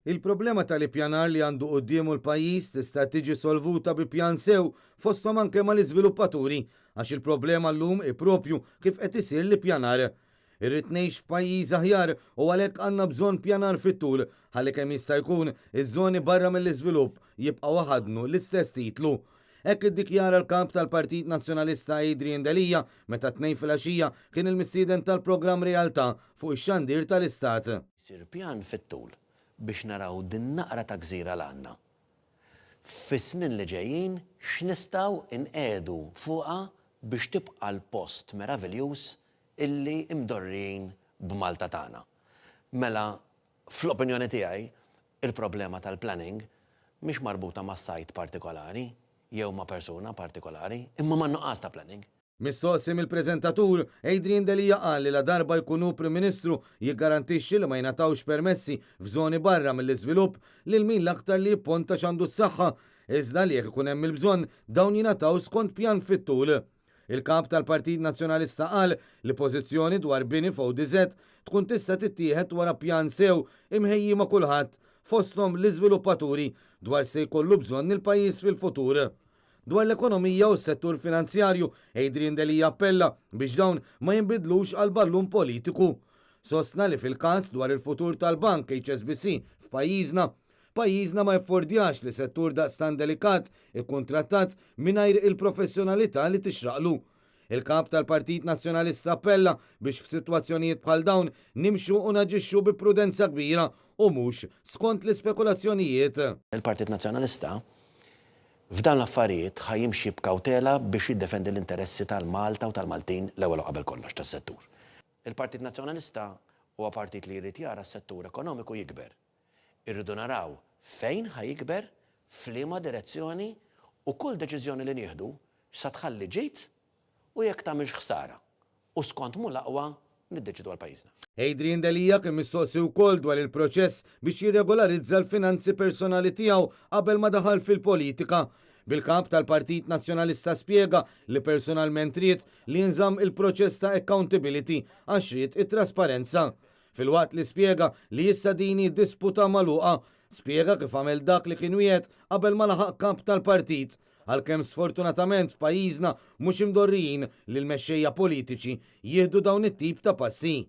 Il-problema tal-ippjanar li għandu quddiemu l-pajjiż tista' tiġi solvuta bi pjan sew fosthom anke mal-iżviluppaturi għax il-problema llum hi propju kif qed isir l-ippjanar. Irrid ngħix f'pajjiż aħjar u għalhekk għandna bżonn pjanar fit-tul ħalli kemm jista' jkun iż-żoni barra mill-iżvilupp jibqgħu iħaddnu l-istess titlu. Hekk iddikjara l-Kap tal-Partit Nazzjonalista Adrian Delia meta t-Tnejn filgħaxija kien il-mistieden tal-programm Realtà fuq ix-xandir tal-Istat. Jsir pjan fit-tul biex naraw din naqra ta' gżira l għandna. Fis-snin li ġejjin x'nistgħu nqiegħdu fuqha biex tibqa' l-post meraviljuż illi mdorrijin b'Malta tagħna. Mela fl-opinjoni tiegħi il-problema tal-planning mhix marbuta ma' site partikolari jew ma' persuna partikolari imma man-nuqqas ta' planning. Mistoqsi mill-preżentatur, Adrian Delia qal li ladarba jkun hu Prim Ministru jiggarantixxi li ma jingħatawx permessi f'żoni barra mill-iżvilupp lil min l-aktar li jipponta x'għandu s-saħħa, iżda li jekk ikun hemm il-bżonn dawn jingħataw skont pjan fit-tul. Il-Kap tal-Partit Nazzjonalista qal li pożizzjoni dwar bini f'ODZ tkun tista' tittieħed wara pjan sew imħejji ma' kulħadd, fosthom l-iżviluppaturi, dwar x'se jkollu bżonn il-pajjiż fil-futur. Dwar l-ekonomija u s-settur finanzjarju, Adrian Delia appella biex dawn ma jinbidlux għal ballun politiku. Sostna li fil-każ dwar il-futur tal-bank HSBC f'pajjiżna, pajjiżna ma jaffordjax li settur daqstant delikat ikun trattat mingħajr il-professjonalità li tixraqlu. Il-Kap tal-Partit Nazzjonalista appella biex f'sitwazzjonijiet bħal dawn nimxu u naġixxu bi prudenza kbira u mhux skont l-ispekulazzjonijiet. Il-Partit Nazzjonalista f'dawn l-affarijiet ħa jimxi b'kawtela biex jiddefendi l-interessi tal-Malta u tal-Maltin l-ewwel u qabel kollox tas-settur. Il-Partit Nazzjonalista huwa partit li jrid jara s-settur ekonomiku jikber. Irridu naraw fejn ħa jikber, f'liema direzzjoni u kull deċiżjoni li nieħdu x'sa tħalli ġid u jekk tagħmilx ħsara u skont mhu l-aqwa niddeċidu għal pajjiżna. Adrian Delia kien mistoqsi wkoll dwar il-proċess biex jirregolarizza l-finanzi personali tiegħu qabel ma daħal fil-politika. Bil-Kap tal-Partit Nazzjonalista spjega li personalment ried li jinżamm il-proċess ta' accountability għax ried it-trasparenza. Filwaqt li spjega li issa din hi disputa magħluqa, spjega kif għamel dak li kien wiegħed qabel ma laħaq Kap tal-Partit Għalkemm sfortunatament f'pajjiżna mhux imdorrijin li l-mexxejja politiċi jieħdu dawn it-tip ta' passi.